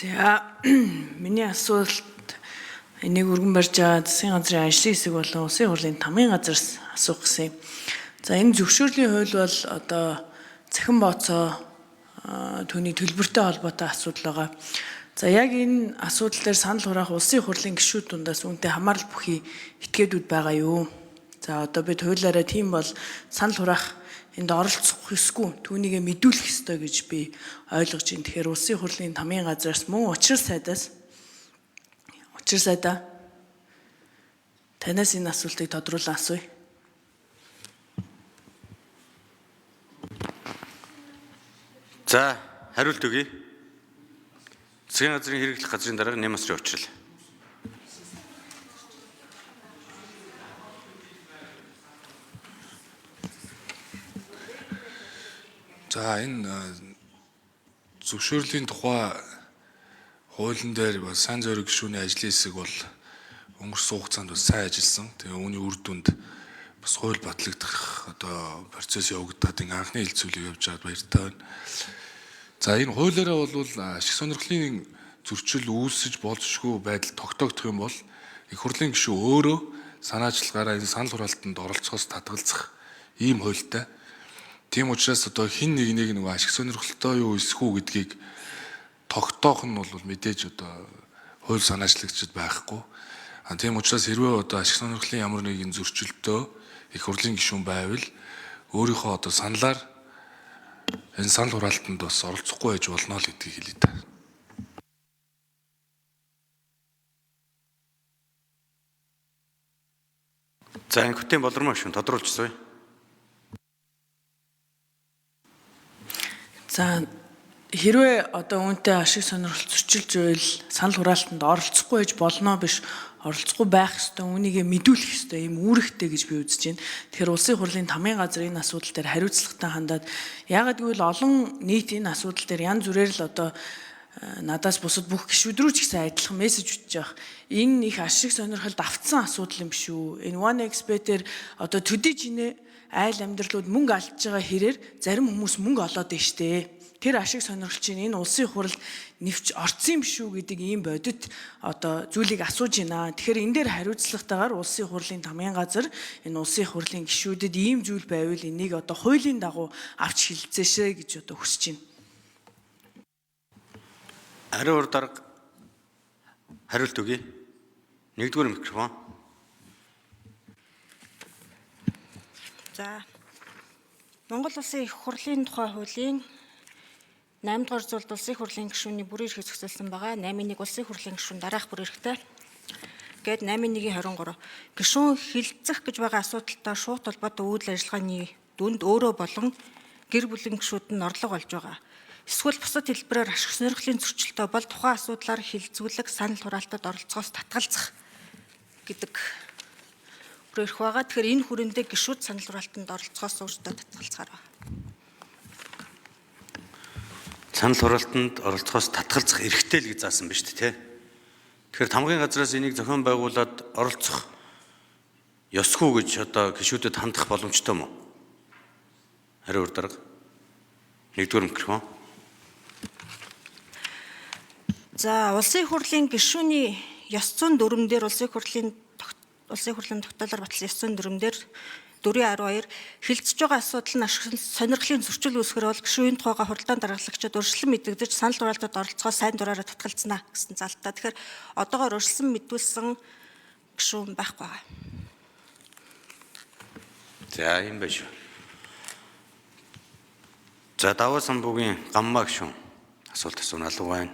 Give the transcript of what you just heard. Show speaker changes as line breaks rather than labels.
За, миний асуулт энийг өргөн барьж байгаа засгийн газрын ажлын хэсэг болон улсын хурлын тамгын газраас асуух гэсэн юм. За, энэ зөвшөөрлийн хууль бол одоо цахим бооцоо түүний төлбөртэй холбоотой асуудал байгаа. За, яг энэ асуудал дээр санал хураах улсын хурлын гишүүд дундаас үүнтэй хамаарал бүхий этгээдүүд байгаа юу? За, одоо бид хуулиараа тийм бол санал хураах энд оролцох ёсгүй, түүнийгээ мэдүүлэх ёстой гэж би ойлгож байна. Тэгэхээр улсын хурлын тамгын газраас мөн учрал сайдаас, учрал сайдаа, танаас энэ асуултыг тодруулан асууя.
За, хариулт өгье. Засгийн газрын хэрэглэх газрын дарга Нямасрын учрал.
За, энэ зөвшөөрлийн тухай хуулийн дээр бас сайн зориг гишүүний ажлын хэсэг бол өнгөрсөн хугацаанд бас сайн ажилласан. Тэгээ үүний үр дүнд бас хууль батлагдах одоо процесс явагдаад ингээ анхны хэлцүүлэг явж байгаад баяртай байна. За, энэ хуулиараа бол ашиг сонирхлын зөрчил үүсэж болзошгүй байдал тогтоогдох юм бол их хурлын гишүүн өөрөө санаачлагаараа энэ санал хураалтанд оролцохоос татгалзах ийм хуультай. Тийм учраас одоо хин нэг нэг нөгөө ашиг сонирхолтой юу эсэхүү гэдгийг тогтоох нь бол мэдээж одоо хууль санаачлагчид байхгүй. А тийм учраас хэрвээ одоо ашиг сонирхлын ямар нэгэн зөрчилтөө их хурлын гишүүн байвал өөрийнхөө одоо саналаар энэ санал хураалтанд бас оролцохгүй байж болно л гэдгийг хэлье та.
За, Анхүтийн болормоо гишүүн тодруулж асууя.
За, хэрвээ одоо үүнтэй ашиг сонирхол зөрчилж байвал санал хураалтанд оролцохгүй байж болно биш, оролцохгүй байх ёстой, үүнийгээ мэдүүлэх ёстой ийм үүрэгтэй гэж би үзэж байна. Тэгэхээр улсын хурлын тамгын газар энэ асуудал дээр хариуцлагатай хандаад, яагаад гэвэл олон нийт энэ асуудал дээр янз бүрээр л одоо надаас бусад бүх гишүүд рүү ч гэсэн адилхан мессеж бичиж явах. Энэ их ашиг сонирхолд автсан асуудал юм биш үү? Энэ 1xBet-ээр одоо төдий чинээ айл амьдралууд мөнгө алдж байгаа хэрээр зарим хүмүүс мөнгө олоод байна штэ. Тэр ашиг сонирхол чинь энэ улсын хурлд нэвч орцсон юм биш үү гэдэг ийм бодит одоо зүйлийг асууж байна. Тэгэхээр энэ дээр хариуцлагатайгаар улсын хурлын тамгын газар энэ улсын хурлын гишүүдэд ийм зүйл байвал энийг одоо хуулийн дагуу авч хилцээшээ гэж одоо хүсэж байна.
Ариун ур дарга хариулт өгье. Нэгдүгээр микрофон.
За, Монгол Улсын их хурлын тухай хуулийн 8 дугаар зүйлд улсын их хурлын гишүүний бүрийн эрхийг зохицуулсан байгаа. 8.1 улсын их хурлын гишүүн дараах бүр эрхтэй. Гээд 8.1-ийн 23 гишүүн хилцэх гэж байгаа асуудалтай шууд холбоотой үйл ажиллагааны дүнд өөрөө болон гэр бүлийн гишүүд нь орлого олж байгаа. Эсвэл бусад хэлбэрээр ашиг сонирхлын зөрчилтэй бол тухайн асуудлаар хилцүүлэг санал хураалтад оролцохоос татгалзах гэдэг бүр эрх байгаа. Тэгэхээр энэ хүрээндээ гишүүд санал хураалтанд оролцохоос өөртөө татгалзахаар байна.
Санал хураалтанд оролцохоос татгалзах эрхтэй л гэж заасан ба шүү дээ, тэ. Тэгэхээр тамгын газраас энийг зохион байгуулад оролцох ёсгүй гэж одоо гишүүдэд хандах боломжтой юм уу? Хариу ур дарга. Нэгдүгээр микрофон.
За, улсын хурлын гишүүний ёс зүйн дүрм дээр улсын хурлын тогтоолоор батлсан ёс зүйн дүрм дээр 4.12 хилцэж байгаа асуудал нь ашиг сонирхлын зөрчил үүсгэр бол гишүүний тухайга хуралдаан дарглагчид урьдчилан мэдэгдэж санал хураалтад оролцохоос сайн дураараа татгалзнаа гэсэн залтаа. Тэгэхээр одоогоор урьдчилан мэдүүлсэн гишүүн байхгүй байгаа.
За, юм байна шүү. За, Даваа самбуугийн гаммаа гишүүн асуулт асууна алуу байна.